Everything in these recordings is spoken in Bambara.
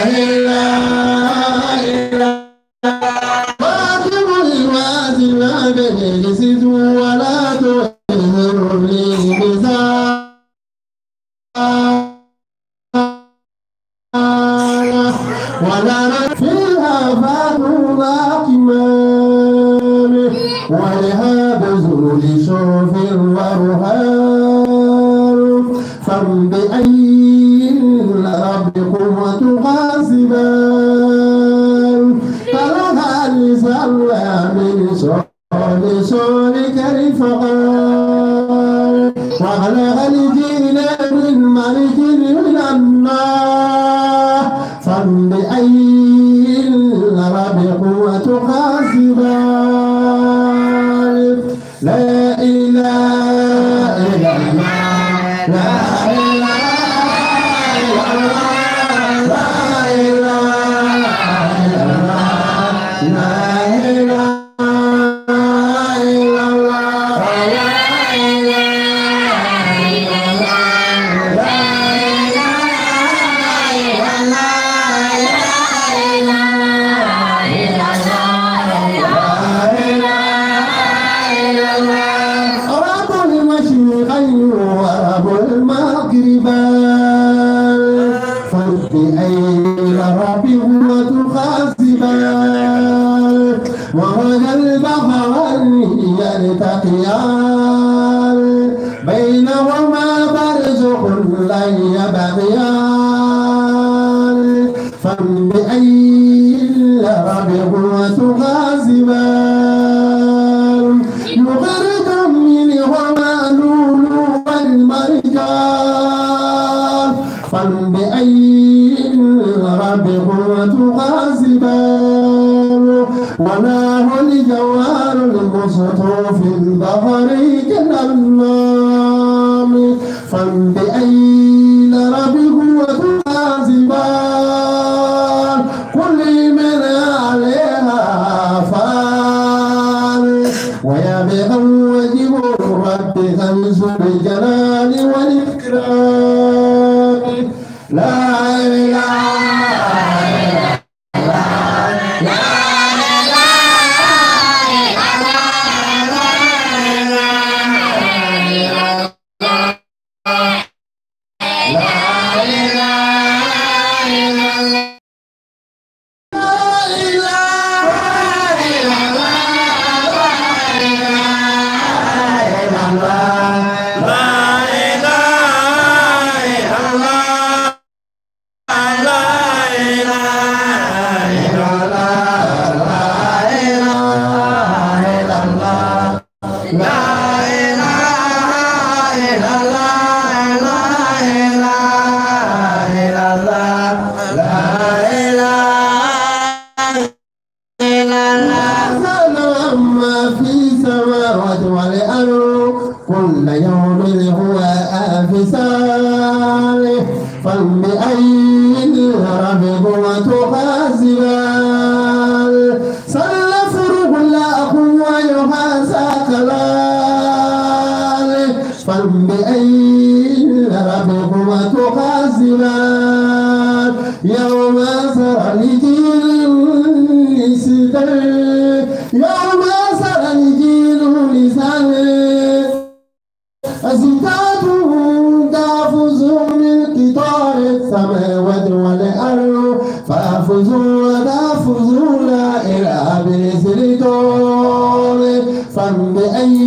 إلا فاطم الوازن بجلس ولا تهزر لي بزان ولا فيها فاتوا كمام ولها بزول شوف ورهان فبأي ربكم تغاصبان فلها لسان من صول صول كيف قال وخلق الجيل من ملك من النار فبأي ربكم تغاصبان لا إله إلا الله لا إله إلا الله لا إله إلا الله لا إله إلا الله لا إله إلا الله لا إله إلا الله لا إله إلا الله رب المشرقين ورب المغربين فبأي رب هو تخاصمان وهدى البحرين يلتقيان بينهما برزخ لا يبغيان فبأي رب هو تخاصمان يغرق منهما لؤلؤ والمرجان فبأي ربكما تغاصبان وله الجوار المسطو في البحر كالأنعام فبأي ربكما تغاصبان كل من عليها فان ويبقى وجه ربك ذو الجلال والإكرام لا إله كل يوم هو في ساله فبأي ربكما تكذبان سنفرغ لكم ويحاسبان فبأي ربكما تكذبان يوم سرى الجيل يوم سرى الجيل لسان أزدادوا تفوزوا من قطار السماوات والأرض فافزوا وتفوزوا لا إله بسلطان فبأي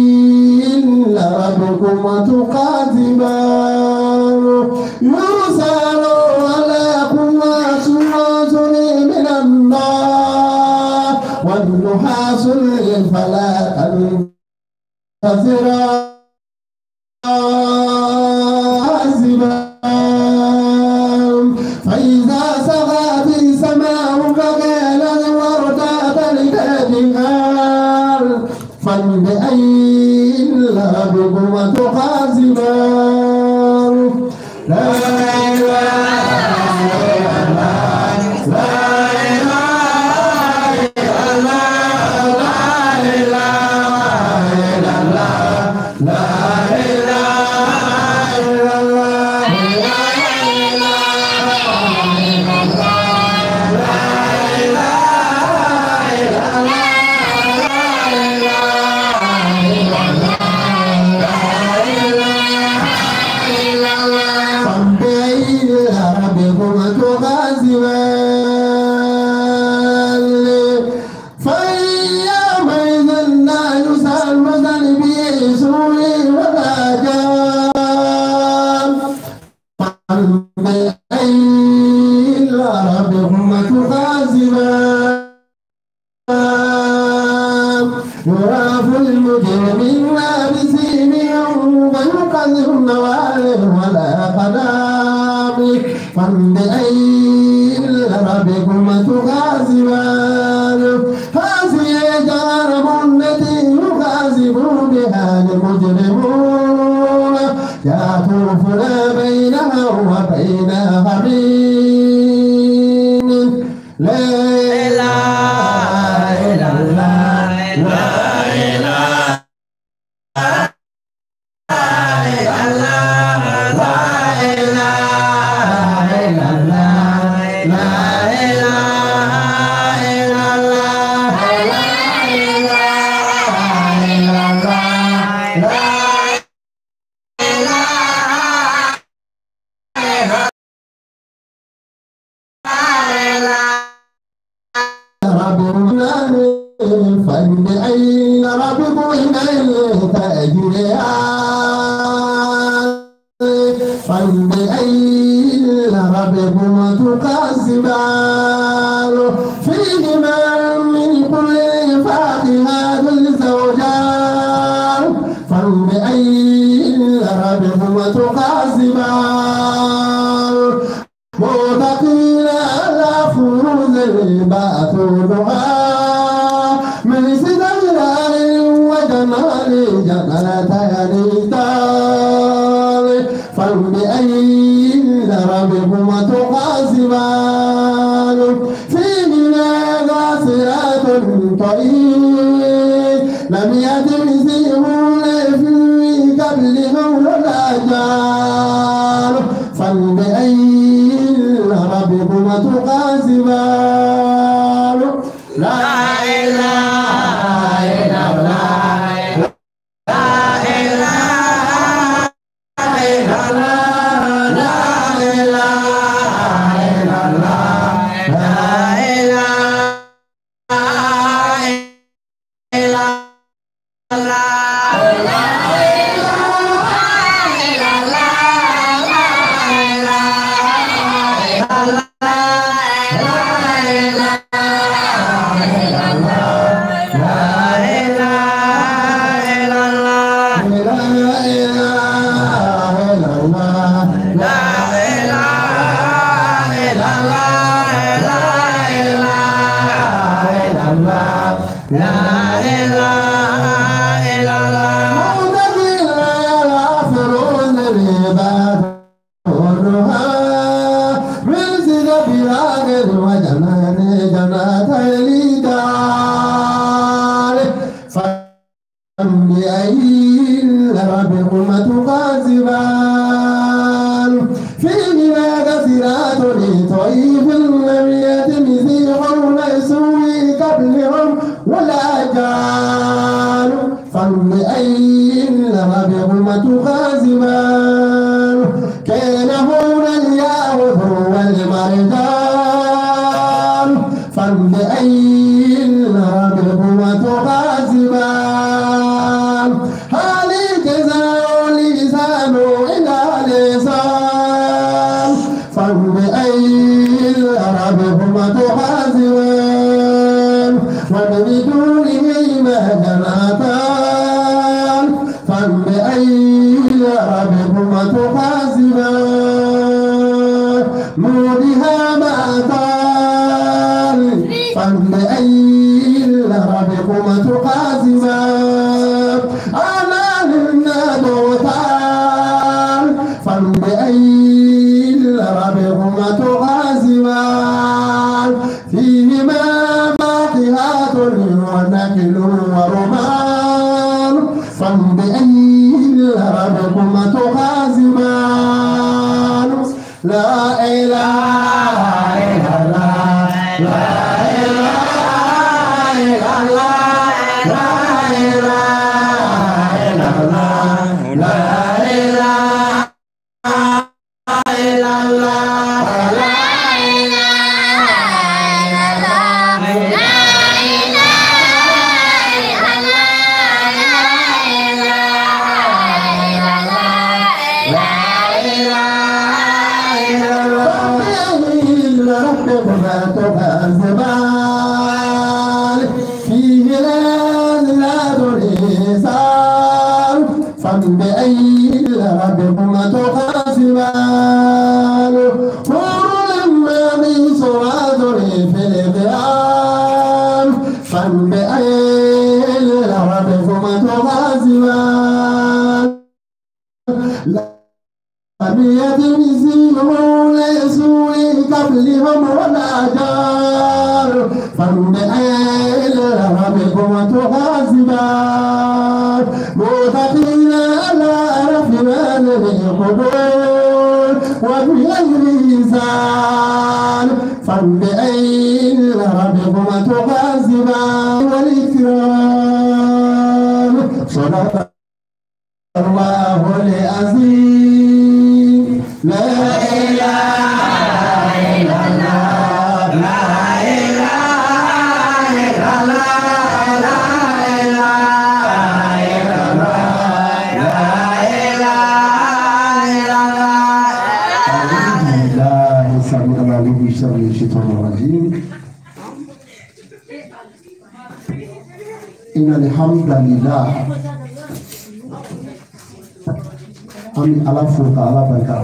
ربكما تكذبان يرسل عليكم أشواظ من النار والنحاس فلا تنتصران فإذا سغت السماء فقالت وارتأت لكافها فبأي ربكما تكذبان لا إله إلا الله لا إله إلا الله لا إله إلا الله لا إله إلا الله. يراف المجرمين بسيمهم ويقذف النوال ولا قدام. فبأي ربكما تكذبان؟ هذه جهنم التي يكذب بها المجرمون يطوفون بينها وبين حميم. لا إله إلا الله، لا إله إلا الله، لا إله إلا الله، لا إله إلا الله، لا إله إلا الله، لا فبأي ربكم تأجريان؟ فبأي ربكم تكذبان؟ فيهما من كل فاكهة زوجان. فبأي ربكم تكذبان؟ متقين على فرز بأسها من سدر وجمال جنتين دار. فبأي ربكما تكذبان؟ فيهما غاسرات طريق لم يتمسهن في قبلهم ولا جان. فبأي ربكما تكذبان؟ لا إله إلا الله، لا إله إلا الله، لا إله إلا الله، لا إله إلا الله، لا إله إلا الله، لا إله إلا الله، لا إله إلا الله، لا إله إلا الله، لا إله إلا الله، لا إله إلا الله، لا إله إلا الله، لا إله إلا الله. متقين على فرز بأسها من سدر وجنان جنتين دار. فبأي ربكما تكذبان؟ فيهما كثيرات لطيف لم يتمسهم ليسوا قبلهم ولا جان. فبأي ربكما تكذبان؟ كأنهن الياقوت والمرجان. فبأي ربكما تكذبان؟ هل جزاء الإحسان إلا الإحسان؟ فبأي ربكما تكذبان؟ ومن دونهما جنتان. فبأي ربكما تكذبان؟ مدهامتان. فبأي ربكما تكذبان؟ أنا للنبوتان. فبأي ربكما تكذبان؟ فيهما فاكهة ونخل ورمان. فبأي ربكما تكذبان؟ لا إله إلا الله، لا إله إلا الله، لا إله إلا الله، لا إله إلا الله، لا إله إلا الله، لا إله إلا الله، لا إله إلا الله، لا إله إلا الله. ربكما تكذبان؟ فيه لا والأحجار فبأي ربكم تكذبان متقين على رفمان القبور وبغير لسان فبأي ربكم تكذبان والإكرام صدق الله العظيم. لا إله إلا الله لا إله إلا الله لا إله إلا الله لا إله إلا الله. أعوذ بالله السميع العليم من شر الشيطان الرجيم. إن الحمد لله an bɛ Ala fo ka Ala barika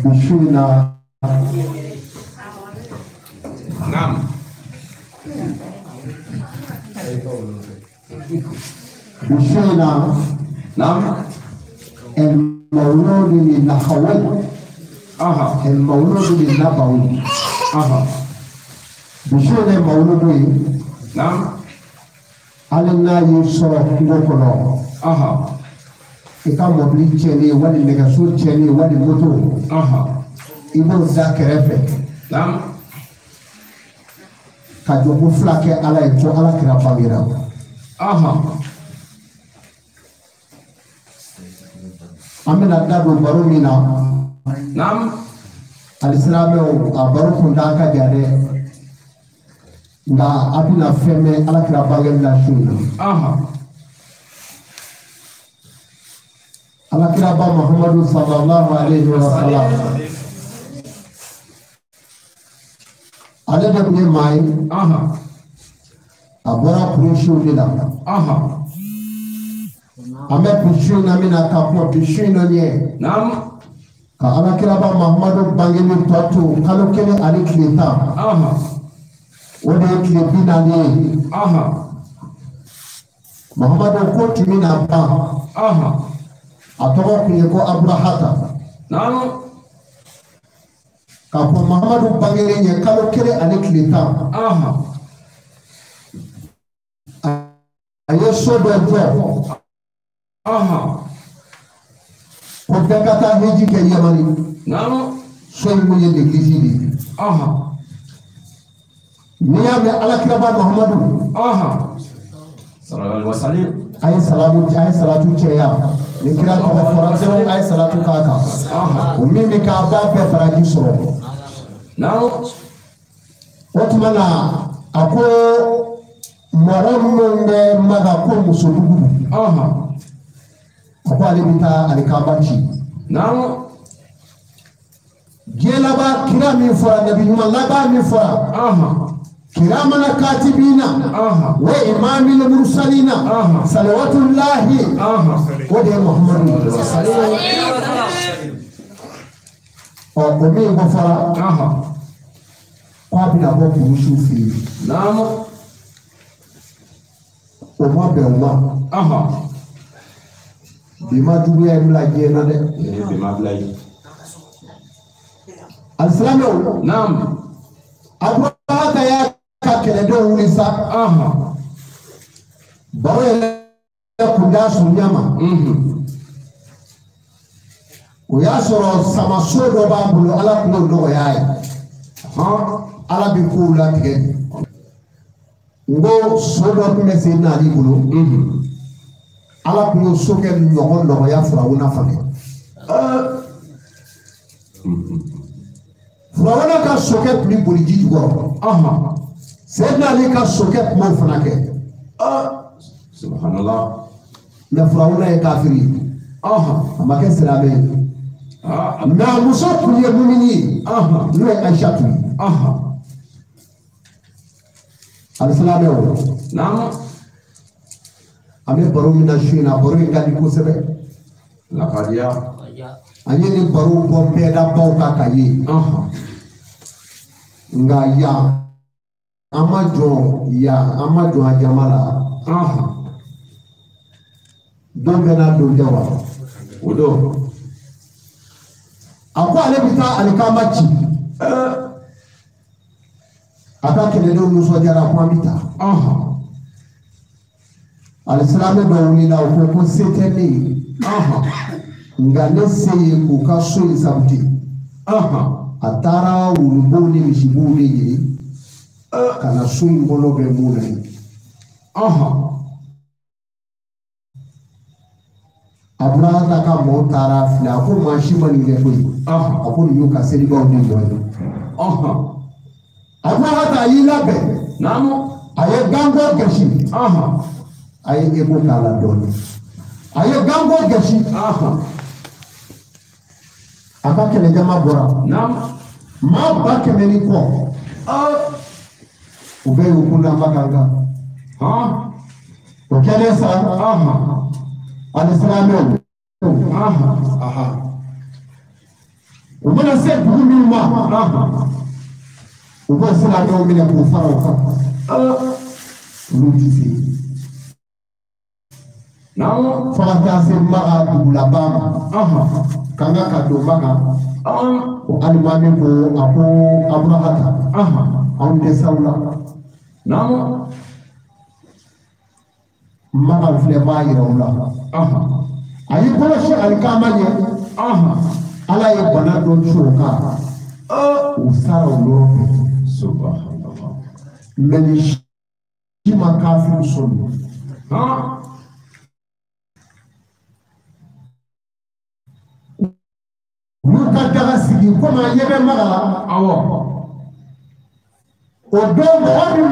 bi su in na. Bi su in na. المولود للنحوي المولود للنبوي bi su in na mawuludu ye. Hali n'a y'i sɔrɔ kungo kɔnɔ, i ka mɔbili tiɲɛnen wali nɛgɛso tiɲɛnen wali moto, i b'o da kɛrɛfɛ ka jɔ ko fila kɛ Ala ye ko Ala kira bangera. An bɛna da don baro min na, alisilamɛw a baro kun t'an ka jan dɛ. Nka a bɛna fɛn mɛn Ala kira bangeli la su in na. Ala kira ba Muhammadu sallallahu alaihi wa sallam ale de tun ye maa ye, a bɔra Kuresiw de la. An bɛ bi su in na min na ka kuma bi su in na ɲɛ ka Ala kira ba Muhammadu bangeli tɔ to kalo 1 ani tile 10. O de ye tile 40 ye. Muhammadu ko tun bɛna ban, a tɔgɔ tun ye ko Aburahata. K'a fɔ Muhammadu bangelen ye kalo 1 ani tile 10. A ye so dɔ jɔ ko bɛɛ ka taa hiji kɛ Yamani. So in kun ye egilizi de ye. N'i y'a mɛn Alakiraba Muhammadu, a ye salamu a ye salatu cɛya ni kira tɔgɔ fɔra dɔrɔn a ye salatu k'a kan. O min bɛ kɛ a b'a bɛɛ baraji sɔrɔ. O tuma na a ko mɔgɔ minnu bɛ Maka ko musodugu, a ko ale bɛ taa alikaba ci. Diɲɛ laban kira min fɔra, nabi ɲuman laban min fɔra, kiramana katibina wa imamil mursalina salawatullahi, o de ye Muhammadu. Ɔ o min ko fɔra k'a bɛna bɔ Kurusiw fɛ yen, o ma bɛn o ma. Bi ma juguya ye bila diɲɛ na dɛ. Alisilamɛw, Aburahata y'a ka kɛlɛdenw wuli sa. Baro yɛrɛ kun t'a surunya ma. O y'a sɔrɔ samaso dɔ b'a bolo, Ala tun y'o nɔgɔya a ye. Ala bɛ kow latigɛ. N ko so dɔ tun bɛ sen n'ale bolo, Ala tun y'o sokɛ ɲɔgɔn nɔgɔya Firawuna fana. Firawuna ka sokɛ tun bɛ boli ji jukɔrɔ. Seyidina Ali ka sokɛ tun b'o fana kɛ. Subhanallah. Mɛ Firawuna ye kafiri ye. A ma kɛ silamɛ ye. Mɛ a muso tun ye mumini ye, n'o ye Ayisatu ye. Alisilamɛw, an bɛ baro min na su in na, baro in ka di kosɛbɛ. An ye nin baro bɔ bɛɛdabaw kan ka ye. Nka yan an ma jɔ, yan an ma jɔ a jama la. Don bɛɛ n'a don tɛ wa? O don. A ko ale bɛ taa alikama ci. A ka kɛlɛdenw nisɔndiyara ko an bɛ taa. Alisilamɛ dɔ wulila o ko ko se tɛ ne ye. Nka ne se ye k'u ka so in sabati. A taara wulubow ni misibow de ɲini ka na so in bolo bɛ mun na ye. Aburahata ka mɔɔw taara filɛ, a ko maa si ma nin kɛ koyi. A ko nin y'u ka selibaw ni dɔ ye. Aburahata a y'i labɛn. A ye ganko gasi. A ye eko k'a la dɔɔnin. A ye ganko gasi. A ka kɛlɛjama bɔra. Maa 100,000 ni kɔ. U bɛɛ y'u kun da Makan kan. O kɛlen sa. Alisilamɛw. U mana se dugu min ma, u b'o silamɛw minɛ k'u fara o kan. Olu ti se. Fo ka taa se Maka dugulaba ma. K'an ka don Maka. O alimami ko a ko Aburahata, anw dɛsɛw la. Maka filɛ b'a yira u la. A y'i kɔlɔsi alikama ɲɛ. Ala ye bana dɔ ci o kan. U sara o yɔrɔ bɛɛ. Mɛ nin si ma kafiriw sɔmi. U y'u ka daga sigi komi an ɲɛ bɛ Maka la. O don mɔgɔ min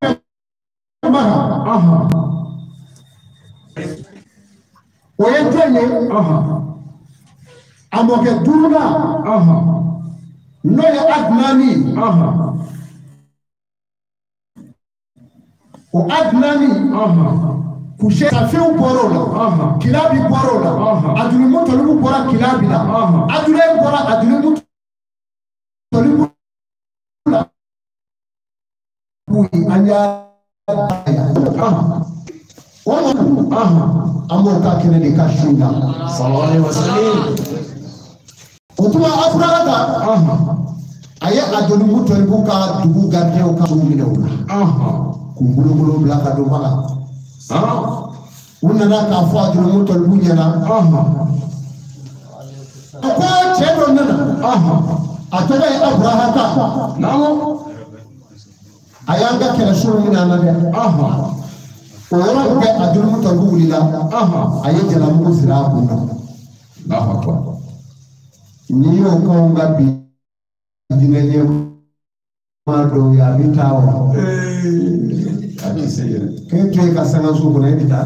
bɛ Maka. O ye jɔn ye? A mɔkɛ duurunan n'o ye Adunani ye. O Adunani Kuse safew bɔra o la, Kilabi bɔra o la, Adunimutɔlibu bɔra Kilabi la, Adulayi bɔra Adunimutɔlibu la. An y'a o an b'o ka kɛnɛ de ka su in na. O tuma Aburahata a ye Adunimutɔlibu ka dugu gardiyɛnw ka sow minɛ o la k'u bolokolo bila ka don Maka. U nana k'a fɔ Adunimutɔlibu ɲɛna. A ko cɛ dɔ nana, a tɔgɔ ye Aburahata. A y'an ka kɛlɛsow minɛ an na dɛ. O yɔrɔ bɛɛ Adunimutɔlibu wulila, a ye jalamugu siri a kun na. N'i y'o k'anw ka bi jinɛ ɲɛmaa dɔw ye, a bɛ taa wa? K'e to yen ka sangaso kɔnɔ, e bɛ taa.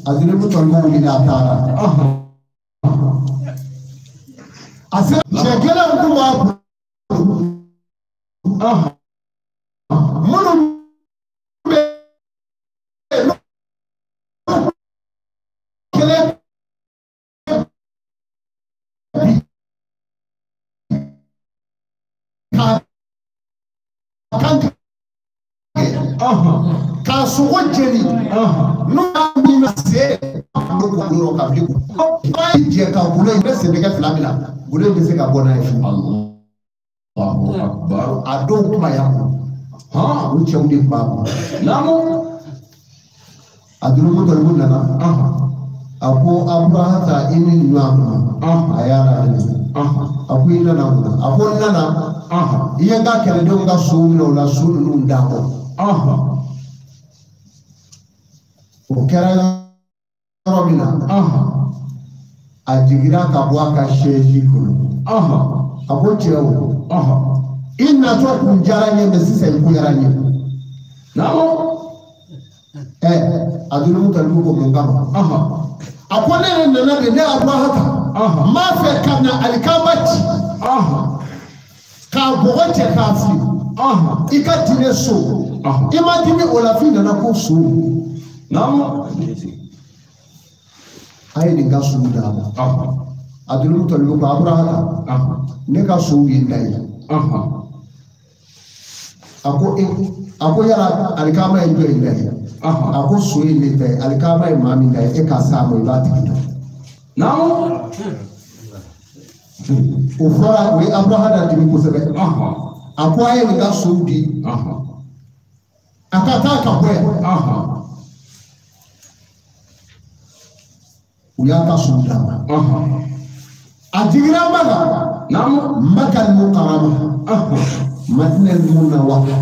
Adunimutɔlibu wulila, a taara. A sera cɛ gɛlɛnw tun b'a bolo. Minnu bɛ yen kelen bi k'a kan tigɛ k'a sogo jeni n'o y'a min se n'o bolo ka fili k'o jɛ ka bolo in bɛ sen bɛ kɛ fila min na, bolo in bɛ se ka bɔ n'a ye fu. A dɔw kuma y'a bolo, u cɛw de tun b'a bolo. Adunimutɔlibu nana, a ko Aburahata i ni nin ɲɔgɔn kuma, a y'a laminɛ. A ko i nana mun na? A ko n nana i ye n ka kɛlɛdenw ka sow minɛ o la, so ninnu d'a kɔ. O kɛra yɔrɔ min na, a jiginna ka bɔ a ka sɛzi kɔnɔ. A ko cɛw, i natɔ kun diyara n ye, mɛ sisan i goyara n ye. Adunimutɔlibu ko mun kama? A ko ne de nana de, ne Aburahata n b'a fɛ ka na alikama ci k'a bɔgɔ cɛ k'a fili i ka diinɛ so. I ma dimi o la f'i nana ko so. A ye nin ka sow d'a ma. Adunimutɔlibu ko Aburahata, ne ka sow ye n ta ye. A ko e, a ko yala alikama ye jɔn ta ye? A ko so ye ne ta ye, alikama ye maa min ta ye, e ka s'a ma, i b'a tigi dɔn. O fɔra o ye Abraha da dimi kosɛbɛ. A ko a ye nin ka sow di. A ka taa ka bɔ yan. U y'a ka sow d'a ma. A jiginna Maka. Maka al-Mukarrama. Madina al-Munawwara.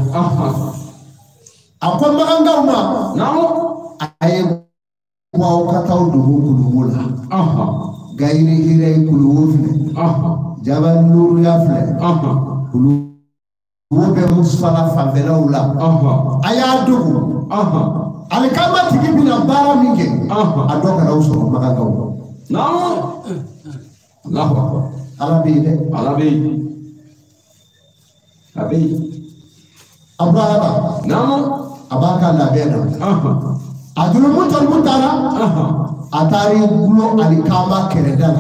A ko Makankaw ma. A ye bɔ aw ka taa dogo kuluwo la. Gayiri hira ye kuluwo filɛ. Jabal Nuruya filɛ. Kuluwo bɛ Musfala fanfɛlaw la. A y'a dogo. Alikama tigi bɛna baara min kɛ. A dɔ kana aw sɔrɔ Makankaw. Ala bɛ yen dɛ. Ala bɛ yen. A bɛ yen. Abrahama. A b'a ka labɛn na. A Abdul taara. A taara i gulon alikama kɛrɛda la.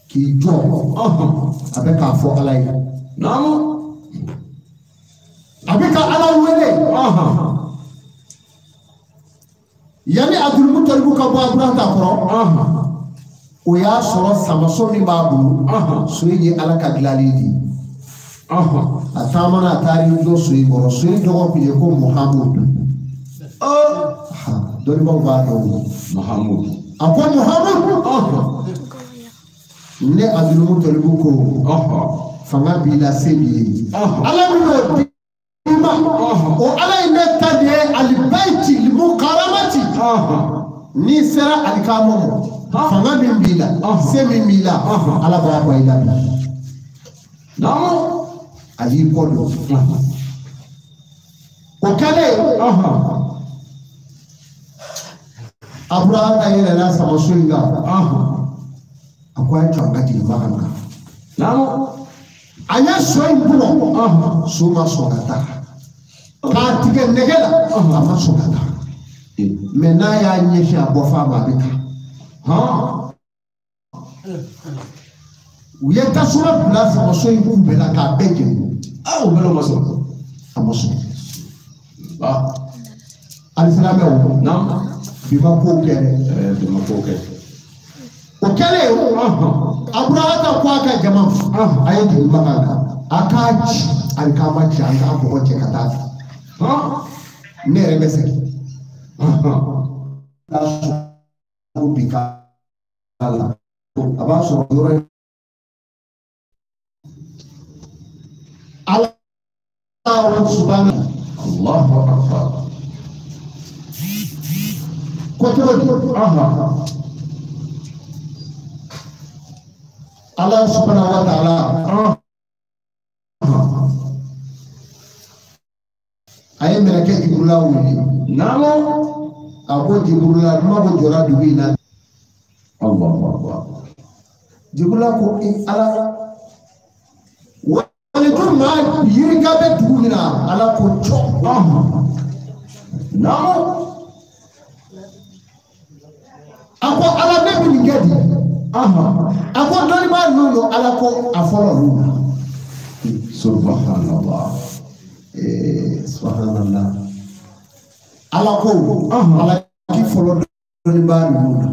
K'i jɔ. A bɛ k'a fɔ Ala ye. A bɛ ka Ala wele. Yanni Abdul ka bɔ Abrahama kɔrɔ. O y'a sɔrɔ samaso min b'a bolo. So in ye Ala ka dilanli de ye. A taamana a taara i jɔ so in kɔrɔ. So in tɔgɔ tun ye ko Muhamudu. Dɔnnibaaw b'a dɔn o. Muhamudu. A ko Muhamudu. Ne Abdul ko. Fanga b'i la se b'i ye. Ala min y'o di ma. O Ala in ne ta de ye alibayiti mukaramati. N'i sera alikama ma. Fanga min b'i la. Se min b'i la. Ala b'a bɔ i la bi. A y'i kɔ don. O kɛlen. Abrahama yɛlɛla samaso in kan. A ko a ye jɔ an ka jigin Makan kan. A ye so in bugɔ. So ma sɔn ka taa. K'a tigɛ nɛgɛ la. A ma sɔn ka taa. Mɛ n'a y'a ɲɛsin a bɔ fa ma a bɛ taa. U ye tasuma bila samaso in kun bɛɛ la k'a bɛɛ jeni. O bɛɛ ma sɔn. A ma sɔn. Alisilamɛw. Bi ma kow kɛ dɛ. Bi ma kow kɛ. O kɛlen. Abrahama ko a ka jama. A ye jigin Makan kan. A k'a ci. Alikama ci an k'a bɔgɔ cɛ ka taa fɛ. Ne yɛrɛ bɛ segin. Ko bi k'a la. A b'a sɔrɔ yɔrɔ in. Ala subahana. Allahu akbar. Ko cogo di? Ala subahana wa taala. A ye mɛlɛkɛ Jiburila wele. A ko Jiburila kuma ko jɔra dugu in na. Allahu akbar. Jiburila ko i Ala. Waliju maa yirika bɛ dugu min na Ala ko cɔ. A ko Ala ne bɛ nin kɛ di. A ko dɔnnibaa ninnu don Ala ko a fɔlɔ olu la. Subhanallah. Subhanallah. Ala ko Ala k'i fɔlɔ dɔnnibaa ninnu na.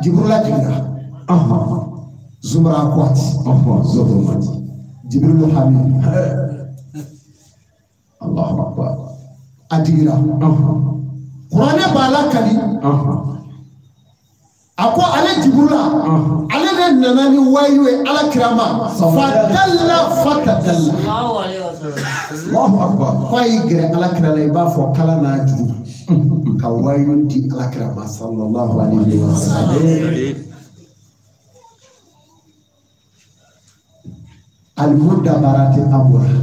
Jiburila jiginna. Zumara Kwati. Zumara. Jibrilu Hamid. Allahu akbar. A jiginna. Kuranɛ b'a lakali. A ko ale Jiburila. Ale de nana ni wayu ye Ala kira ma. Fadalla fatadalla. Allahu akbar. K'a y'i gɛrɛ Ala kira la i b'a fɔ kala n'a juru. Ka wayu di Ala kira ma sallallahu alayhi wa sallam. Alimudabarati amura.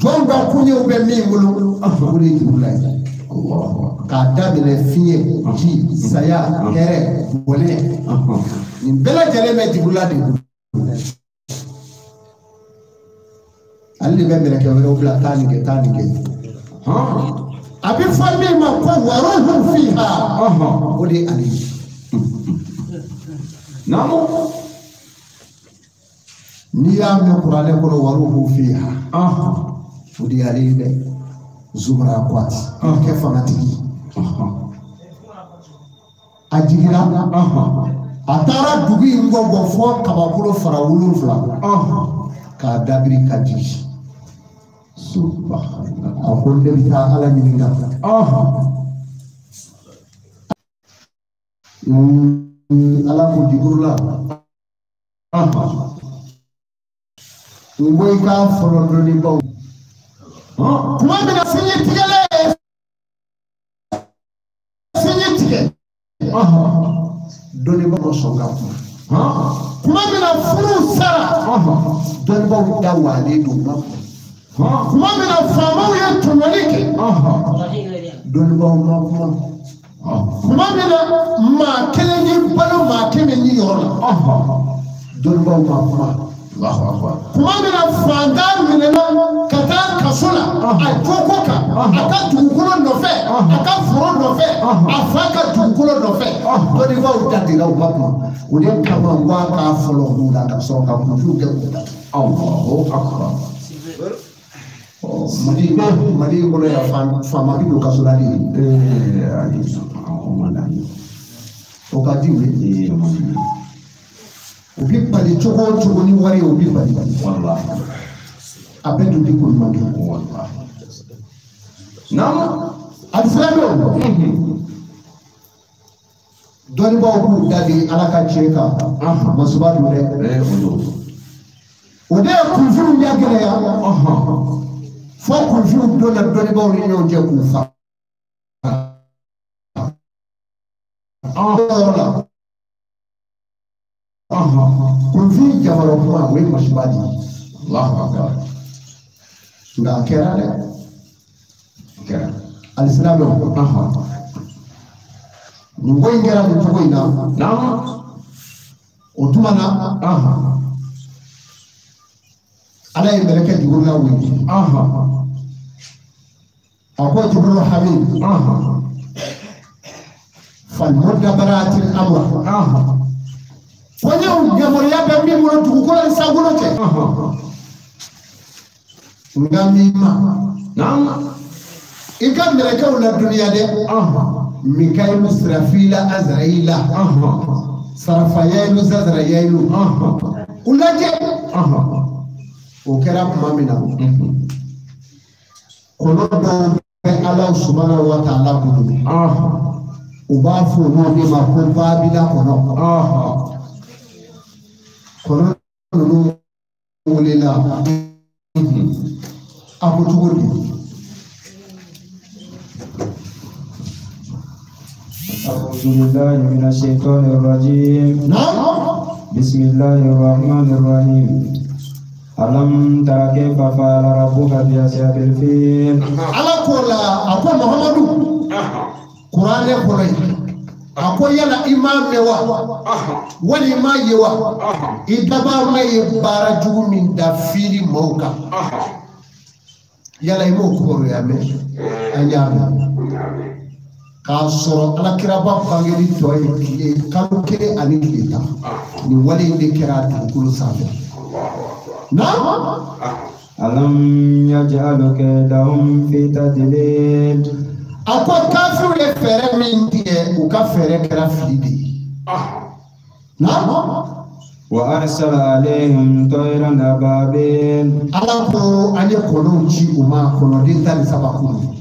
Jɔn ka kuɲɛw bɛ min bolo o de ye Jiburila ye. K'a daminɛ fiɲɛ, ji, saya, hɛrɛ, bɔnɛ. Nin bɛɛ lajɛlen bɛ Jiburila de bolo. Ale de bɛ mɛlɛkɛ wɛrɛw bila taa nin kɛ, taa nin kɛ. A bɛ fɔ min ma ko waruhu fiha. O de ye ale ye. N'i y'a mɛn kuranɛ kɔnɔ waruhu fiha. O de y'ale ye dɛ. Zumara Kwati. Kɛ fangatigi. A jiginna a taara dugu in bɔ fɔ kabakolo fara 7 k'a dabiri ka jigin. A ko ne bɛ taa Ala ɲininka. Ala ko Jiburula n ko i k'a fɔlɔ dɔnnibaw. Kuma min na sinji tigɛlen ye sinji tigɛ dɔnnibaw ma sɔn ka kuma. Kuma min na furu sara dɔnnibaw da walen don u ma kuma. Kuma min na faamaw ye tɔɲɔli kɛ dɔnnibaw ma kuma. Kuma min na maa kelen y'i balo maa kɛmɛ ni yɔrɔ la dɔnnibaw ma kuma. Kuma min na fantan minɛna ka taa kaso la a joko kan a ka dugukolo nɔfɛ a ka foro nɔfɛ a fa ka dugukolo nɔfɛ dɔnnibaw da dira u ma kuma. O de kama n ko a k'a fɔlɔ olu la ka sɔrɔ ka kunfin kɛ k'u da. Allahu akbar. Mali kɔnɔ yan faama bi don kaso la de ye. Ayi, o ma d'an ye. O ka di u ye. O ma di. U bi bali cogo o cogo ni wari ye u bi bali. Walahi. A bɛɛ dun ti ko ɲuman kɛ. Walahi. Naamu. Alisilamɛw. Dɔnnibaaw b'u da di Ala ka tiɲɛ kan. Masuba don dɛ. O don. O de ye kunfinw ɲɛ gɛlɛya. Fo kunfinw donna dɔnnibaaw ni ɲɔgɔn cɛ k'u fa. Yɔrɔ la. Kunfin jamana kuma o ye masuba de ye. Allahu akbar. Nka a kɛra dɛ. A kɛra. Alisilamɛw. Nin ko in kɛra nin cogo in na. Naamu. O tuma na. Ala ye mɛlɛkɛ Jiburila wele. A ko Jiburila Hamid. Falmudabaratil amra. Ko n ye yamaruya bɛ min bolo dugukolo ni sankolo cɛ. Nka min ma. Naamu. I ka mɛlɛkɛw ladɔnniya dɛ. Mikayilu Sirafila Azarayila. Sarafayayilu Zazarayayilu. U lajɛ. O kɛra tuma min na. Kɔnɔ dɔw bɛ Ala subahana wa taala bolo. U b'a fɔ olu de ma ko Babila kɔnɔ. Kɔnɔ ninnu welela a ko cogo di? أعوذ بالله من الشيطان الرجيم. نعم. بسم الله الرحمن الرحيم. ألم تر كيف فعل ربك بأصحاب الفيل؟ Ala ko la a ko Muhammadu Kuranɛ kɔnɔ yen a ko yala i m'a mɛn wa wali i m'a ye wa i dabaa ye baara jugu min da fiili maaw kan yala i m'o kibaruya mɛn an y'a mɛn k'a sɔrɔ alakiraba bangeli tɔ ye tile kalo 1 ani tile 10 nin wale in de kɛra dugukolo sanfɛ. Naam. Alam yaj'al kaydahum fi tadlil. A ko kafiriw ye fɛɛrɛ min tigɛ u ka fɛɛrɛ kɛra fili de ye. Naam. Wa arsala alayhim tayran ababil. Ala ko an ye kɔnɔw ci u ma kɔnɔden 13 kunu.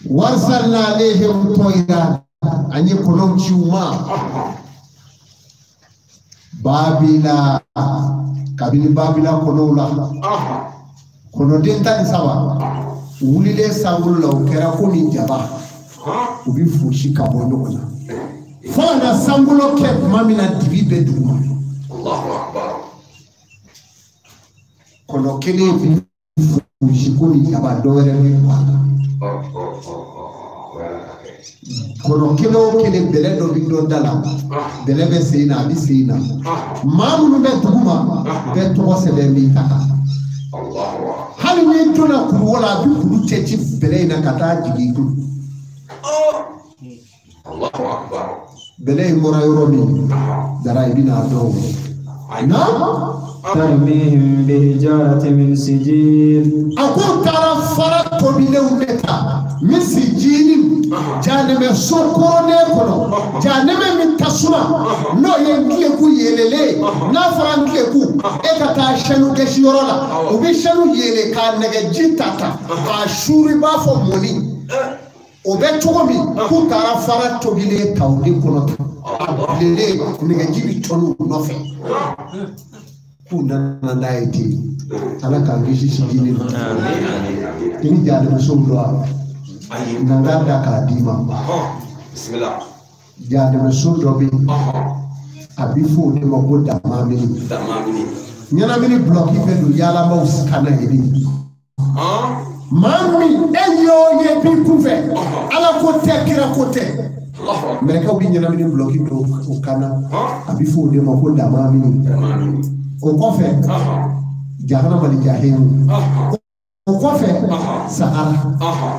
Wa arsalna alayhim tayran an ye kɔnɔw ci u ma. Babila kabini Babila kɔnɔw la kɔnɔden 13 u wulilen sankolo la u kɛra komi jaba u bi fosi ka bɔ ɲɔgɔn na fo ka na sankolo kɛ tuma min na dibi bɛ duguma. Kɔnɔ kelen bi fosi komi jaba dɔ wɛrɛ bɛ bɔ a la. Kɔnɔ kelen o kelen bɛlɛ dɔ bi dɔ da la bɛlɛ bɛ sen na a bɛ sen na maa minnu bɛ duguma bɛɛ tɔgɔ sɛbɛn b'i ta kan. Hali n'i donna kuru la a bɛ kuru cɛ ci bɛlɛ in na ka taa jigin i kun. Bɛlɛ in bɔra yɔrɔ min dara i bɛna dɔn o. Naam. ترميهم بحجارة من سجيل. A k'u taara fara tobilenw de ta min sijili jahanɛmɛ so koronnen kɔnɔ, jahanɛmɛ min tasuma n'o ye ntileku yeelelen ye. N'a fɔra ntileku, e ka taa sanu gɛsiyɔrɔ la, u bɛ sanu yeele k'a nɛgɛji ta k'a suuru i b'a fɔ mɔni. O bɛ cogo min, k'u taara fara tobilen ta o de kɔnɔ tan, a bilennen nɛgɛji bɛ tɔni u nɔfɛ. K'u nana n'a ye ten. Ala k'an kisi sijili ma. I ni jahanɛmɛsow don wa? Na n k'a da k'a d'i ma. Jahanɛmɛso dɔ bɛ yen, a bɛ fɔ o de ma ko damamini. Ɲɛnamini bulɔki bɛ don yaalamaw kana yen de. Maa min e ye o ye b'i kunfɛ, Ala ko tɛ, kira ko tɛ. Mɛlɛkɛw bɛ ɲɛnamini bulɔki don o kan na, a bɛ fɔ o de ma ko damamini. O kɔfɛ jahanama ni jahimu. O kɔfɛ sahara.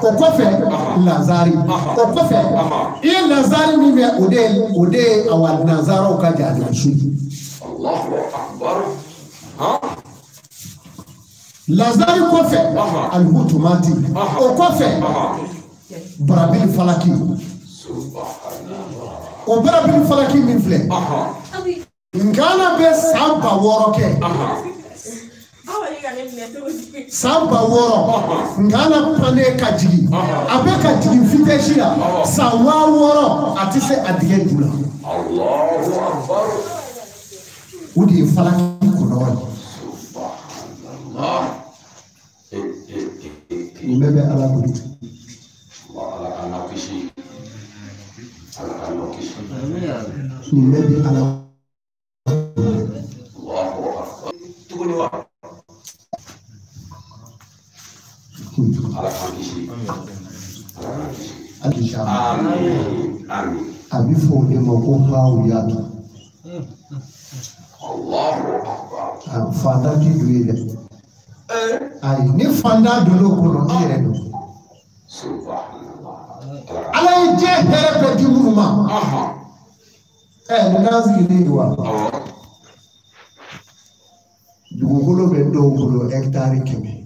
O kɔfɛ lazari. O kɔfɛ i ye lazari min bɛ, o de ye awa nanzaraw ka jahanamaso ye. Lazari kɔfɛ alihutumati. O kɔfɛ barabili falaki. O barabili falaki min filɛ, Ngana bɛ san 6000 kɛ. San 6000 Ngana pannen ka jigin, a bɛ ka jigin vitesse la san 6000, a tɛ se a dingɛ ju la. O de ye falaki kɔnɔ ye. Nin bɛɛ bɛ Ala bolo. Nin bɛɛ bɛ Ala bolo. A bɛ fɔ o de ma ko hawuyatu. Fantan t'i don yen dɛ. Ayi, ni fantan donna o kɔnɔ, i yɛrɛ don. Ala ye diɲɛ hɛrɛ bɛɛ di minnu ma. Nin t'an sigilen ye wa? Dugukolo bɛ dɔw bolo hɛkitari 100.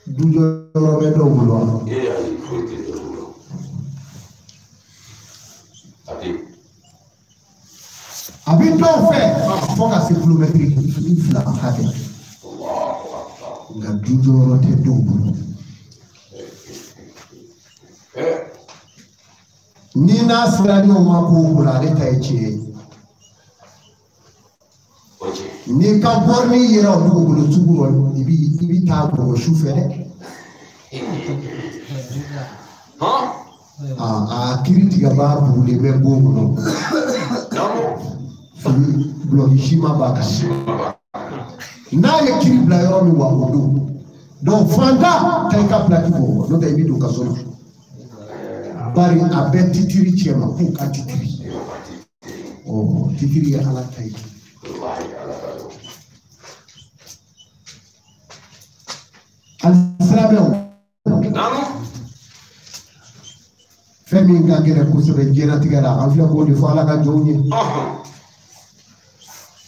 Dujɔyɔrɔ bɛ dɔw bolo wa? A bɛ dɔw fɛ fo ka se kilomɛtiri 2 hakɛ. Nka dujɔyɔrɔ tɛ dɔw bolo. Ni n'a sera ɲɔgɔn ma ko o ko la, ale ta ye tiɲɛ ye. N'i ka bɔrɔni yera o dugukolo sugu rɔ, i bi taa bɔgɔ su fɛ dɛ. A kiiri tigɛbaa bugulen bɛ bon kɔnɔ. Bulɔki siman b'a kan. N'a ye kiiri bila yɔrɔ min wa, o don. Donc fantan taa i ka pilaki bɔ, n'o tɛ i bɛ don kaso la. Bari a bɛ titiri cɛ ma k'u ka titiri. Ɔ titiri ye Ala ta ye. Alisilamɛw, fɛn min ka gɛlɛn kosɛbɛ diɲɛlatigɛ la, an filɛ k'o de fɔ Ala ka jɔnw ye.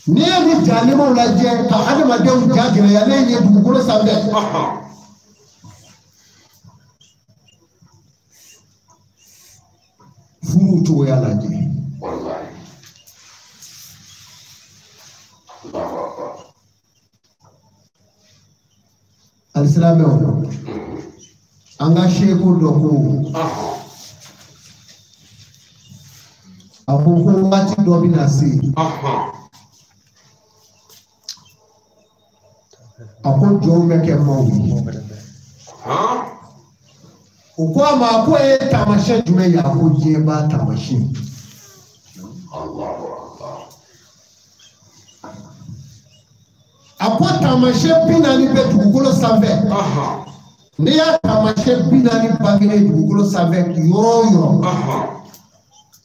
N'i ye nin jahanɛmɛw lajɛ ka adamadenw ja gɛlɛyalen ye dugukolo sanfɛ, furu cogoya lajɛ. Alisilamɛw, an ka seko dɔ ko, a ko ko waati dɔ bɛna se, a ko jɔnw bɛ kɛ maaw ye. O ko a ma ko e ye taamasiyɛn jumɛn ye? A ko diɲɛ b'a taamasiyɛn. A ko taamasiyɛn 40 bɛ dugukolo sanfɛ. N'i y'a taamasiyɛn 40 bangelen dugukolo sanfɛ yɔrɔ o yɔrɔ,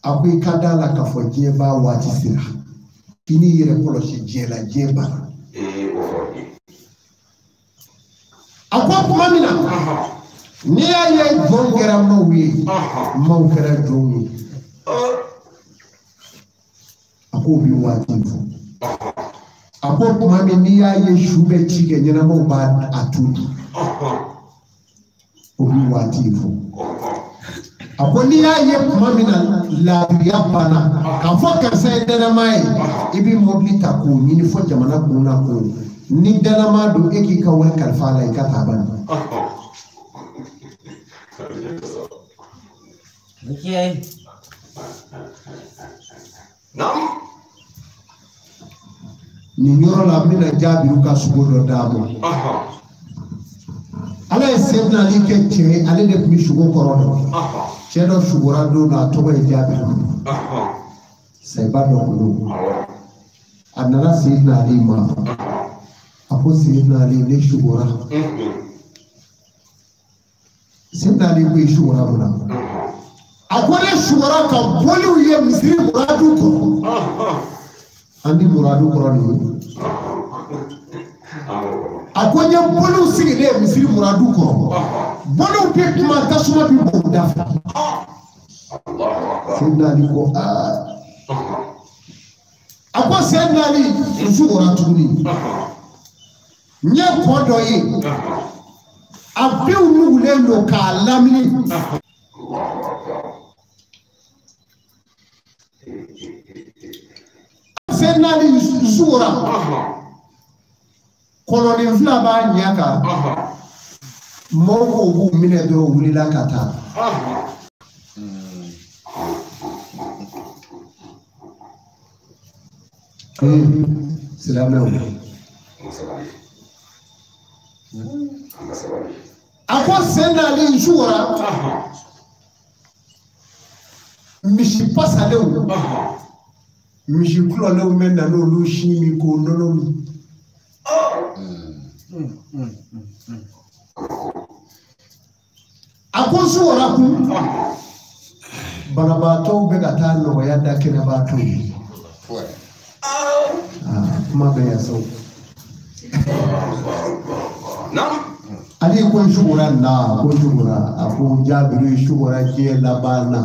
a ko i ka d'a la k'a fɔ diɲɛ b'a waati sera. K'i n'i yɛrɛ kɔlɔsi diɲɛ la, diɲɛ banna. A ko tuma min na, n'i y'a ye jɔn kɛra maaw ye, maaw kɛra jɔnw ye. A k'o bi waati fɔ. A ko tuma min n'i y'a ye su bɛ ci kɛ ɲɛnamaw b'a a tu o bi waati fɔ. A ko n'i y'a ye tuma min na laadiriya banna k'a fɔ karisa ye dannama ye i bɛ mobili ta k'o ɲini fo jamana kun na k'o ni dannama don e k'i ka wari kalifa a la i ka taa bani. Nin yɔrɔ la n bɛna Jaabiru ka sogo dɔ d'a ma. Ala ye Seydina Ali kɛ cɛ ye, ale de tun bɛ sogo kɔrɔ dɔn. Cɛ dɔ sugora don dɔ a tɔgɔ ye Jaabiru. Sayiba dɔ kun don. A nana Seydina Ali ma. A ko Seydina Ali ne sugora. Seydina Ali ko i sugora mun na? A ko ne sugora ka boliw ye misiri muradu kɔrɔ. An di muradu kɔrɔ de ye. A ko n ye boliw sigilen misiri muradu kɔrɔ. Boliw bɛ kuma tasuma bɛ bɔ u da fɛ. Seydina Ali ko aa. A ko Seydina Ali n sugora tuguni. N ye kɔ dɔ ye. A binw nugulen don k'a lamini. Seydina Ali sugora. Kɔlɔnin fila b'a ɲɛ kan. Mɔgɔw ko b'u minɛ dɔrɔn u wulila ka taa. Silamɛw. A ko Seydina Ali sugora. Misi pasalenw. Misi kulɔlenw bɛ na n'olu si min k'o nɔnɔ min. A ko sugora kun banabaatɔw bɛ ka taa nɔgɔya da kɛnɛbaatɔw ye. Kuma bɛ yan sa. Ale ko sugora na ko sugora a ko Jaabiru sugora diɲɛ laban na.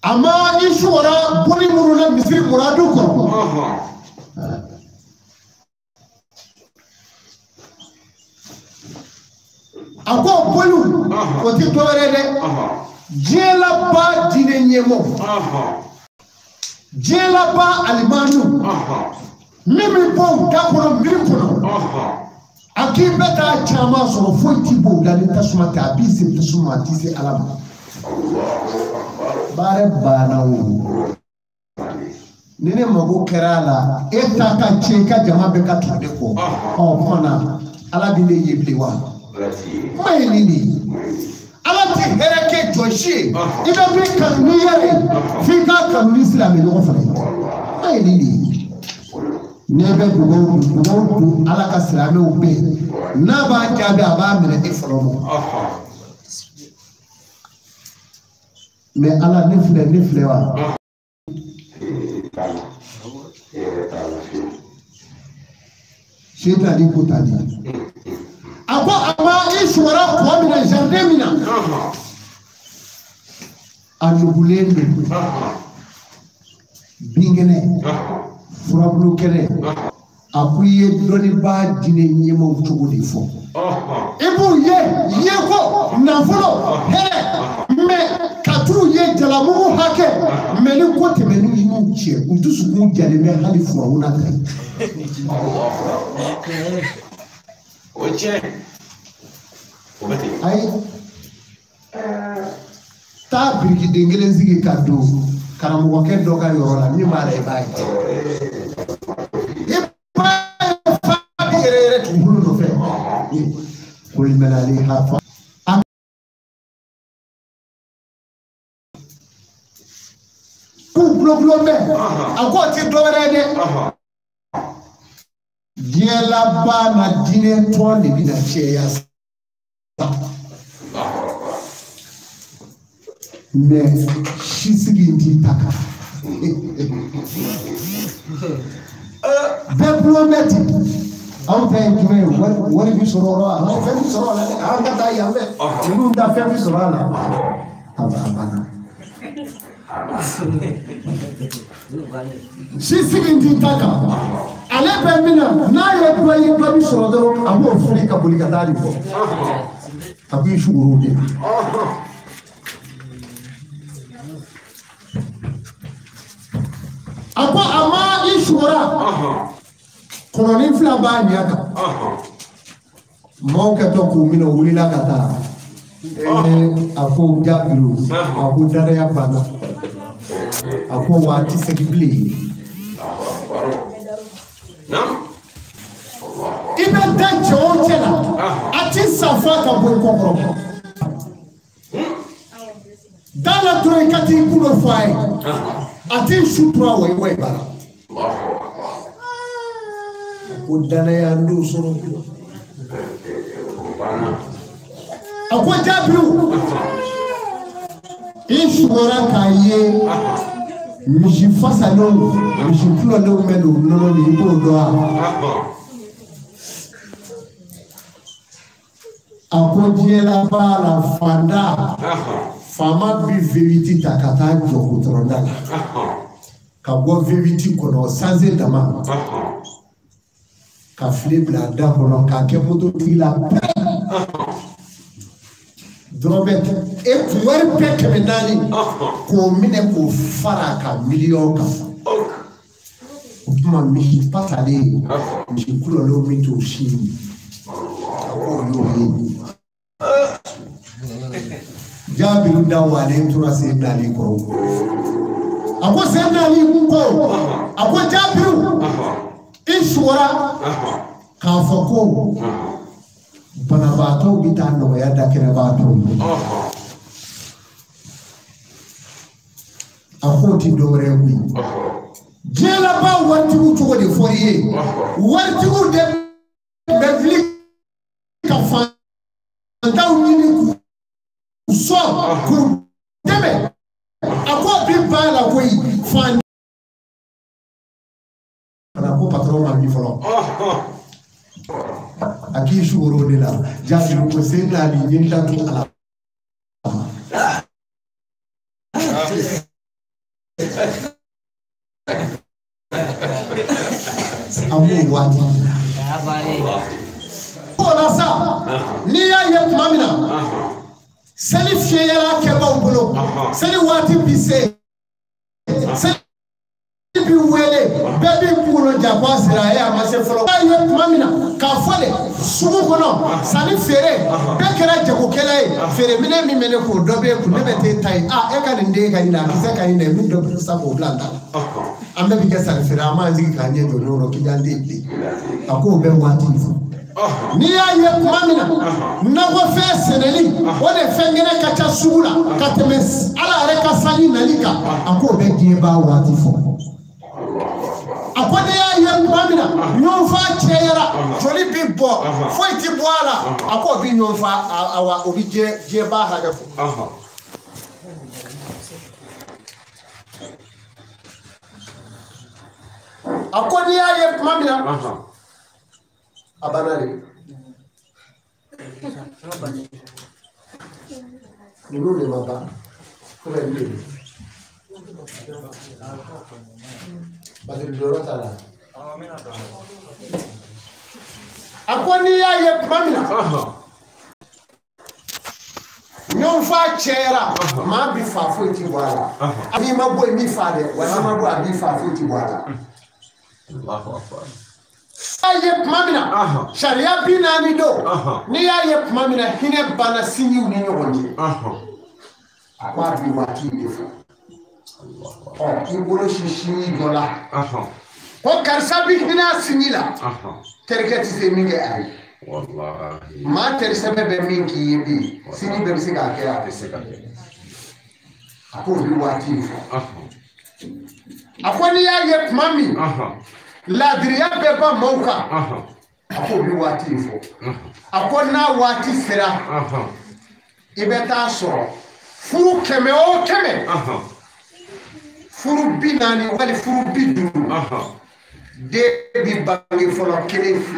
A ma i sugora boli minnu na misiri muradu kɔrɔ. A ko boliw o tɛ dɔwɛrɛ ye dɛ. Diɲɛ laban diinɛ ɲɛmɔgɔ. Diɲɛ laban alimamiw. Min bɛ bɔ u da kɔnɔ miiri kɔnɔ. A k'i bɛ taa caman sɔrɔ foyi ti bɔ u da ni tasuma tɛ a b'i se tasuma a t'i se Ala ma. Baara banna o. Ni ne mago kɛra a la e ta ka tiɲɛ i ka jama bɛɛ ka tugu ne kɔ. Ɔ kuma na Ala bɛ ne ye bilen wa? Kuma ye nin de ye. Ala tɛ hɛrɛ kɛ jɔn si ye. I bɛ min kanu n'i yɛrɛ ye f'i k'a kanu ni silamɛ ɲɔgɔn fana ye. Kuma ye nin de ye. Ne bɛ dugawu don Ala ka silamɛw bɛɛ n'a b'a jaabi a b'a minɛ e fɔlɔ ma. Mais Ala ne filɛ wa? Seydina Ali ko tan de. A ko a ma i sugora kɔ min na jardin min na. A nugulen don. Binkɛnɛ. Furabulu kɛnɛ. A ko i ye dɔnnibaa diinɛ ɲɛmaaw cogo de fɔ. I b'u ye yeko nafolo hɛrɛ mɛ ka t'u ye jalamugu hakɛ mɛ ni ko tɛmɛn'u n'u cɛ u dusukun jalen bɛ hali furawuna ta ye. O ye tiɲɛ o bɛ ten. Ayi taa birikiden kelen sigi ka don karamɔgɔkɛ dɔ ka yɔrɔ la min b'a la i b'a ye. I b'a ye fa bɛ yɛrɛ yɛrɛ dugukolo nɔfɛ. Kul ha fa. K'u gulon bɛ a k'o ti dɔwɛrɛ ye dɛ. Diɲɛ laban na diinɛ tɔn de bɛna caya sa. Mɛ sisigi in t'i ta kan. Bɛɛ gulon bɛ ten. Anw ta ye jumɛn ye wari bi sɔrɔ o la an fɛn bi sɔrɔ a la dɛ an ka taa yan fɛ ninnu ta fɛn bi sɔrɔ a la. A banna. Si sigi t'i ta kan ale bɛ min na n'a ye dɔ ye dɔ bi sɔrɔ dɔrɔn a b'o fili ka boli ka taa de fɔ a b'i sugoro de la. A ko a ma i sugora kɔnɔnin fila b'a ɲɛ kan maaw kɛtɔ k'u minɛ u wulila ka taa a ko Jabiru a ko danaya banna a ko wa a ti segin bilen. I bɛ da cɛ o cɛ la a ti sa f'a ka bɔ i kɔ kɔrɔ da la dɔrɔn i ka t'i kulo fɔ a ye a t'i sutura wa i wa i bara ko danaya n t'o sɔrɔ. A ko Jabiru i sugora k'a ye misi fasalenw misi kulɔlenw bɛ n'u nɔnɔ min i b'o dɔn wa? A ko diɲɛlabaa la fanda faama bi V8 ta ka taa jɔ gudɔrɔnda la ka bɔ V8 kɔnɔ sanze dama ka file bila a da kɔnɔ k'a kɛ mototigi la pɛrɛ dɔrɔmɛ e kun wari bɛɛ 400 k'o minɛ k'o fara a kan miliyɔn kan o tuma misi pasalen misi kulɔlenw min t'o si ye a k'o y'o ye. Jabiru da walen tora Seydina Ali kɔrɔ a ko Seydina Ali ko a ko Jabiru i sugora k'a fɔ ko banabaatɔw bɛ taa nɔgɔya da kɛnɛbaatɔw ye a k'o ti dɔwɛrɛ ye koyi diɲɛ laban waritigiw cogo de fɔr'i ye waritigiw de bɛ wuli ka fantanw ɲini k'u sɔn k'u dɛmɛ a k'o bi ban la koyi fan ko patɔrɔn ma wuli fɔlɔ a k'i sugoro de la Jabiru ko Seydina Ali n ye n da to ala an b'o waati o la sa n'i y'a ye tuma min na seli fiyɛyara kɛbaw bolo seli waati bi se seli bi wele bɛɛ b'i kunkolo ja ko a sera e a ma se fɔlɔ. N'a ye tuma min na k'a fɔ de sugu kɔnɔ sanni feere bɛɛ kɛra jagokɛla ye feereminɛn min bɛ ne kun dɔ bɛ e kun ne bɛ t'e ta ye a e ka nin den ka ɲi dɛ a kisɛ ka ɲi dɛ min dɔ bɛ sa k'o bila n ta la an bɛɛ bi kɛ sanni feere an b'an sigi k'an ɲɛ jɔ ɲɔgɔn kɔrɔ kiliyan tɛ yen bilen a k'o bɛɛ waati fɔ. N'i y'a ye tuma min na nakɔfɛn sɛnɛli o de fɛn kɛnɛ ka ca sugu la ka tɛmɛ ala yɛrɛ ka sanji nali kan a k'o bɛ diɲɛ b'a waati fɔ. A ko n'i y'a ye tuma min na ɲɔgɔnfa cɛyara joli bi bɔ foyi ti bɔ a la a k'o bi ɲɔgɔnfa awa o bi diɲɛ b'a hakɛ fɔ. A ko n'i y'a ye tuma min na a banna de. Ninnu de ma ban ko bɛ n deli. Batiri jɔyɔrɔ t'a la. A ko n'i y'a ye tuma min na ɲɔgɔnfa cɛyara maa bi fa foyi ti bɔ a la. N'i ma bɔ yen b'i fa dɛ wa n'i ma bɔ a b'i fa foyi ti bɔ a la. N'i y'a ye tuma min na sariya 40 don n'i y'a ye tuma min na hinɛ banna sinjiw ni ɲɔgɔn cɛ a ko a bi waati de fɔ. Ɔ k'i bolo si sinji dɔ la ko karisa bi hinɛ a sinji la terikɛ tɛ se min kɛ a ye maa teri sɛbɛ bɛ min k'i ye bi sinji bɛɛ bɛ se k'a kɛ a tɛ se ka kɛ a k'o bi waati in fɔ. A ko n'i y'a ye tuma min laadiriya bɛ ban maaw kan a k'o bi waati in fɔ. A ko n'a waati sera i bɛ taa sɔrɔ furu 100 o 100 furu 40 wali furu 50 den bi bange fɔlɔ 1 2 3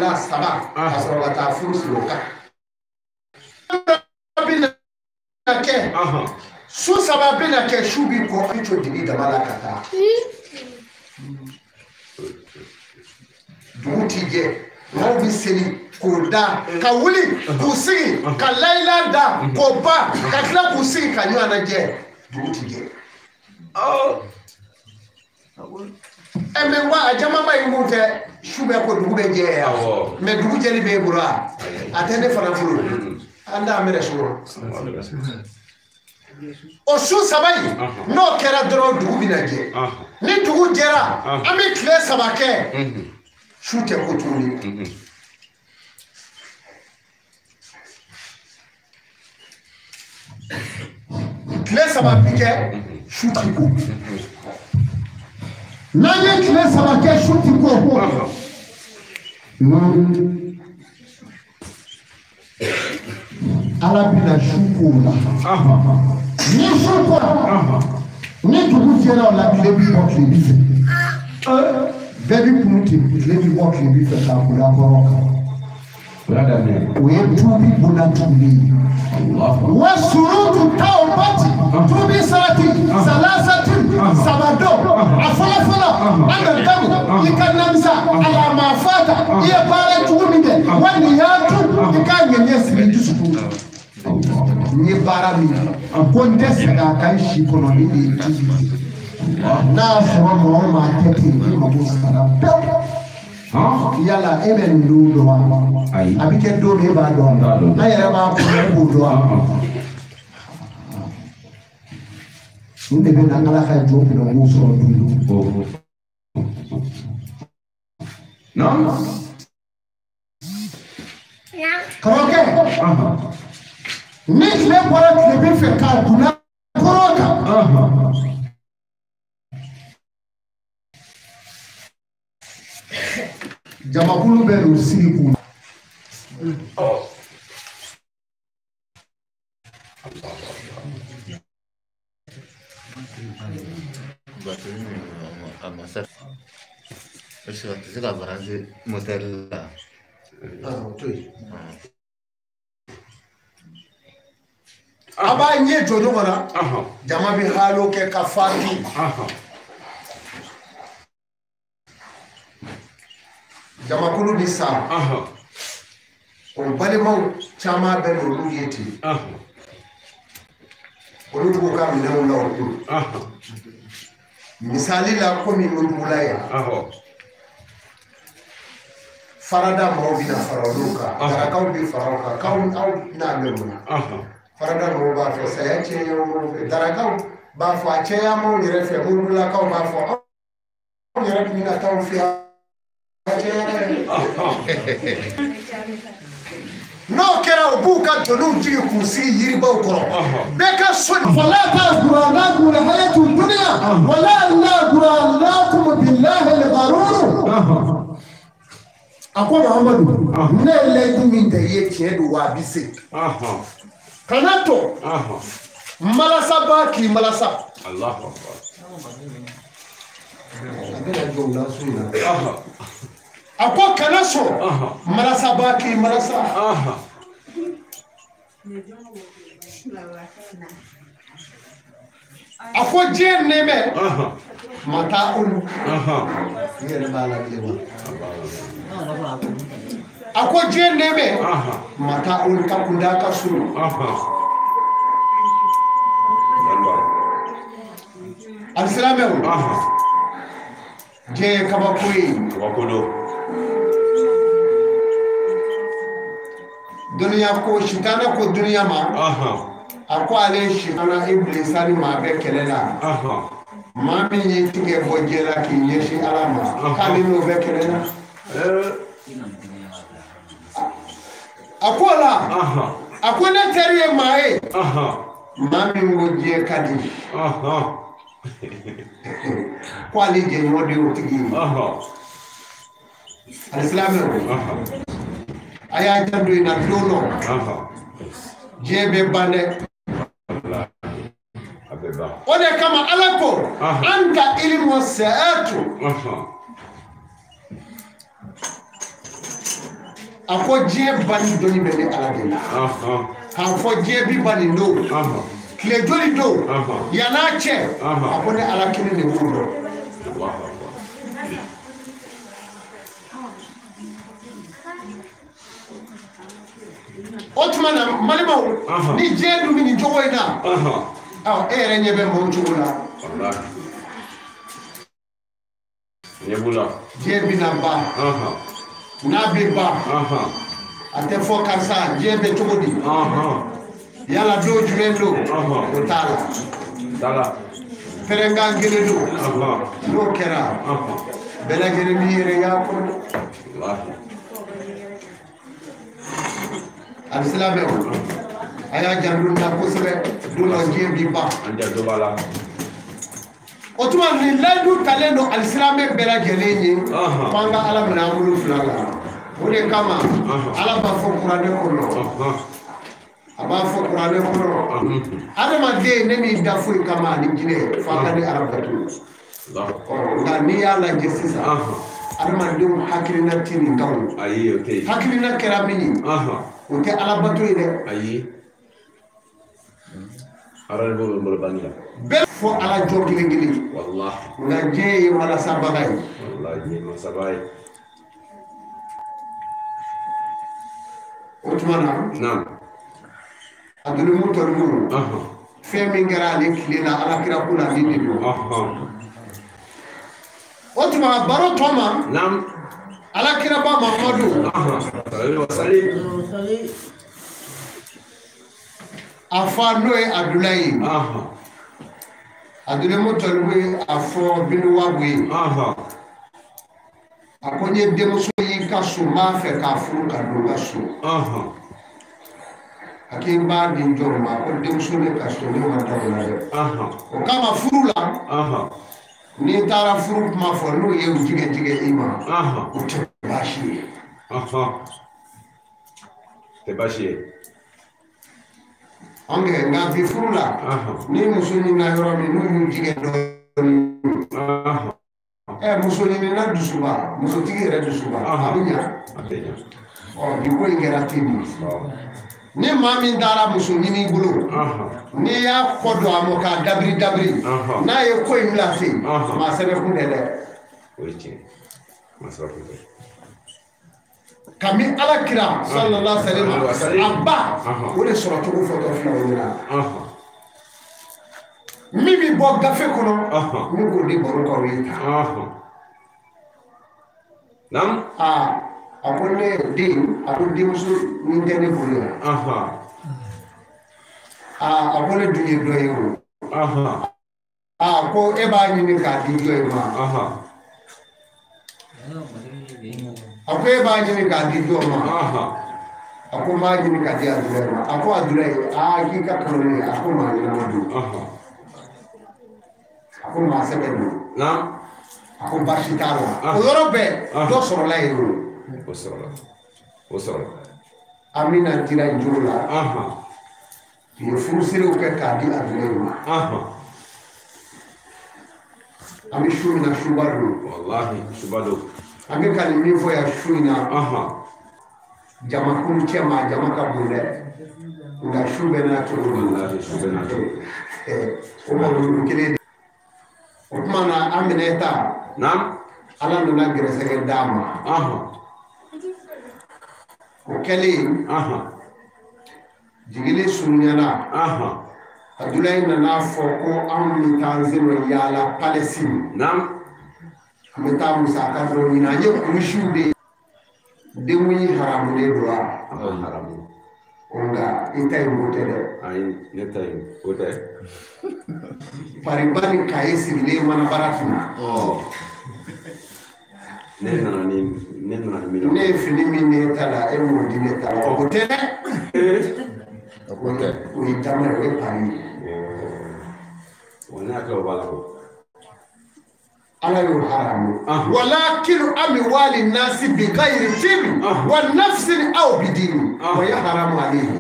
ka sɔrɔ ka taa furu siri o kan. Bi na kɛ Su saba bɛna kɛ su bi kɔ i to dibi dama la ka taa. Dugu ti jɛ, maaw bi seli k'o da, ka wuli k'u sigi, ka layila da k'o ban, ka tila k'u sigi ka ɲɔgɔn lajɛ, dugu ti jɛ. Ɛ mɛ wa a camanba in kun tɛ su bɛ ko dugu bɛ jɛ yan, mɛ dugu jɛli b'e bolo wa? A tɛ ne fana bolo, an t'an bɛrɛ sɔrɔ. O su saba in n'o kɛra dɔrɔn dugu bɛna jɛ. Ni dugu jɛra, an bɛ tile saba kɛ, su tɛ ko tuguni. Tile saba bi kɛ, su ti ko. N'an ye tile saba kɛ, su ti ko. Ala bɛna su ko o la. Ni su kora, ni dugu jɛra o la, tile bi bɔ tile bi fɛ. Bɛɛ bi kunu ten, tile bi bɔ tile bi fɛ k'a kula kɔrɔ kan. O ye tuubi bonda tuguni ye. Wa surutu tawbati, tuubi sarati, salasati, saba dɔ. A fɔlɔ fɔlɔ, an ka damu, i ka namisa, ala ma fata, i ye baara jugu min kɛ, wa nin y'a tu, i k'a ŋɛɲɛ siri i dusukun na. N ye baara min kɛ, ko n tɛ segin a kan si kɔnɔ, ni de ye tuubi ye. N'a y'a sɔrɔ maa o maa tɛ ten, i mago sara pewu. Yala e bɛ nin don dɔn wa? A bɛ kɛ don min e b'a dɔn, an yɛrɛ b'a kɔnɔ e b'o dɔn wa? Nin de bɛ na Ala ka jɔn minɛ k'u sɔrɔ don don. Karamɔgɔkɛ, ni tile bɔra tilebin fɛ k'a kunna kɔrɔ kan. Jamakulu bɛ n'u sigi k'u. A b'a ɲɛ jɔ ɲɔgɔn na, jama bɛ halo kɛ ka fatu. Jamakulu bi sa, o balimaw caman bɛ n'olu ye ten, olu b'u ka minɛnw la o kun. Misali la, komi Moribugu yan, farada maaw bɛna fara olu kan, darakaw bɛ fara o kan, k'aw aw n'a mɛn mun na. Farada maaw b'a fɔ saya cɛya maaw fɛ, darakaw b'a fɔ a cɛya maaw yɛrɛ fɛ, Moribugulakaw b'a fɔ aw yɛrɛ tun bɛna taa aw fɛ yan. N'o kɛra u b'u ka joliw jigin k'u sigi yiribaw kɔrɔ, bɛɛ ka so. Fala taghurrannakum alhayatu dunya wala yaghurrannakum billahi algharur. A ko Muhammadu, ne ye layidu min ta i ye tiɲɛ don wa a bɛ se. Kana to malasaba k'i malasa. A bɛna jɔ o la so in na. A ko kana sɔn malasaba k'i malasa. A ko diɲɛ nɛɛmɛ ma taa olu. N yɛrɛ b'a la bilen wa? A ko diɲɛ nɛɛmɛ ma taa olu ka kunda ka surun. Alisilamɛw, diɲɛ ye kabako ye. Kabako don. Duniya ko sitana ko duniya ma, a ko ale sitana ibilisa ni maa bɛ kɛlɛ la. Maa min y'i tigɛ bɔ diɲɛ la k'i ɲɛsin Ala ma, k'ale n'o bɛ kɛlɛ la. A ko o la, a ko ne teri ye maa ye, maa min ko diɲɛ ka di, ko ale jɛɲɔgɔn de y'o tigi ye. Alisilamɛw, a y'a janto in na don dɔ, diɲɛ bɛ ban dɛ. O de kama Ala ko an ka ilimu sa'atu. A ko diɲɛ banni dɔnni bɛ ne Ala de la. K'a fɔ diɲɛ bi ban nin don, Tile joli don yann'a cɛ a ko ne Ala kelen de b'o dɔn. O tuma na malimaw ni diɲɛ dun bɛ nin cogo in na e yɛrɛ ɲɛ bɛ maaw cogo la. Diɲɛ bɛna ban n'a bɛ ban a tɛ fɔ karisa diɲɛ bɛ cogo di yala don jumɛn don o t'a la pɛrɛnkan kelen don n'o kɛra bɛɛ lajɛlen b'i yɛrɛ y'a kɔnɔ. Alisilamɛw a y'a janto nin na kosɛbɛ don dɔ diɲɛ b'i ban. O tuma nin layidu talen don alisilamɛ bɛɛ lajɛlen ye f'an ka Ala minɛ an bolo fila la. O de kama Ala b'a fɔ kuranɛ kɔnɔ a b'a fɔ kuranɛ kɔnɔ adamaden ne m'i da foyi kama ani jinɛ f'a ka ne Ala bato. Nka n'i y'a lajɛ sisan adamadenw hakilina tɛ nin kan o. Hakilina kɛra min ye o tɛ Ala bato ye dɛ. Ayi. Bɛɛ fɔ Ala jɔ kelen kelen. Nka diɲɛ ye walasabaga ye. O tuma na Abdul Mutalibu fɛn min kɛra ale tile la Ala kira ko la nin de don. O tuma baro tɔ ma Ala kiraba Mamadu a fa n'o ye Abdulayi ye Abdul Mutalibu ye a fɔ Binuwabu ye a ko n ye denmuso y'i ka so n b'a fɛ k'a furu ka don n ka so. A k'i b'a di jɔn ma ko denmuso ne ka so ne ma da o la dɛ. O kama furu la n'i taara furu kuma fɔ n'u ye u jigɛ jigɛ i ma o tɛ baasi ye. Tɛ baasi ye. Nka bi furu la ni muso ɲinina yɔrɔ min n'u y'u jigɛ dɔɔnin muso ɲinina dusuba musotigi yɛrɛ dusuba a bɛ ɲa. Ɔ bi ko in kɛra ten de. Ni maa min taara muso ɲini i bolo n'i y'a kɔ don a mɔ k'a dabiri dabiri n'a ye ko in bila ten maa sɛbɛn kun tɛ dɛ. O ye tiɲɛ maa sɛbɛn kun tɛ. Kabi Ala kira sallallahu alaihi wa sallam a ba o de sɔrɔ cogo fɔtɔ filɛ o ɲɛna. Min bɛ bɔ gafe kɔnɔ min k'o di baro k'aw ye tan. Naamu. A ko ne den a ko denmuso min tɛ ne bolo yan. A ko ne dun ye dɔ ye o. A ko e b'a ɲini k'a di jɔn ma. A ko e b'a ɲini k'a di jɔn ma. A ko n b'a ɲini k'a di Abdulayi ma. A ko Abdulayi aa k'i ka kanu ye a ko maa ɲɛnama don. A ko maa sɛbɛ don. A ko baasi t'a la. O yɔrɔ bɛɛ dɔ sɔrɔla yen o. O sɔrɔla o sɔrɔla. Amina dira jo la. U ye furusiriw kɛ k'a di Abdulayi ma. An bɛ su min na suba don. Walahi suba don. An bɛ ka nin min fɔ yan su in na. Jamakulu cɛ ma jama ka bon dɛ. Nka su bɛɛ n'a cogo don. Walahi su bɛɛ n'a cogo. O mawuludu kelen de. O tuma na an minɛ ta. Naam. Ala nana gɛrɛsɛgɛ d'a ma. O kɛlen jigili surunyana Abdulayi nana fɔ ko anw bɛ taa an sen yaala Palestine. An bɛ taa musaka dɔ ɲini an ye kulusiw de ye. Denkundi haramunen don wa? Haramu. Nka i ta in ko tɛ dɛ. Ayi ne ta in ko tɛ. Pariba ni kaye sigilen mana bara kunna. Ne nana ni min. Ne ye fini min ne ta la e m'o di ne ta la o tɛ dɛ. O ye dama ye o ye pari ye. O ne hakili b'a la ko. Ala y'o haramu. Walakilu amwali nasi bi ghayri tibi wa nafsin aw bidini o ye haramu ale ye.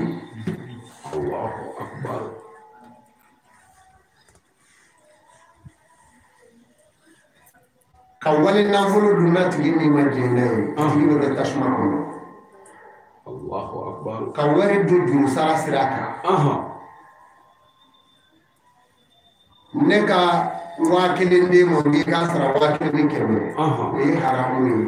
Allahu akbar. Ka wale nafolo dun n'a tigi min ma jɛn n'a ye a tigi bɛ kɛ tasuma kɔnɔ. Allahu akbar. Ka wari dun juru sara sira kan. Ne ka 1000 d'e ma, k'i k'a sara 1100, o ye haramu ye.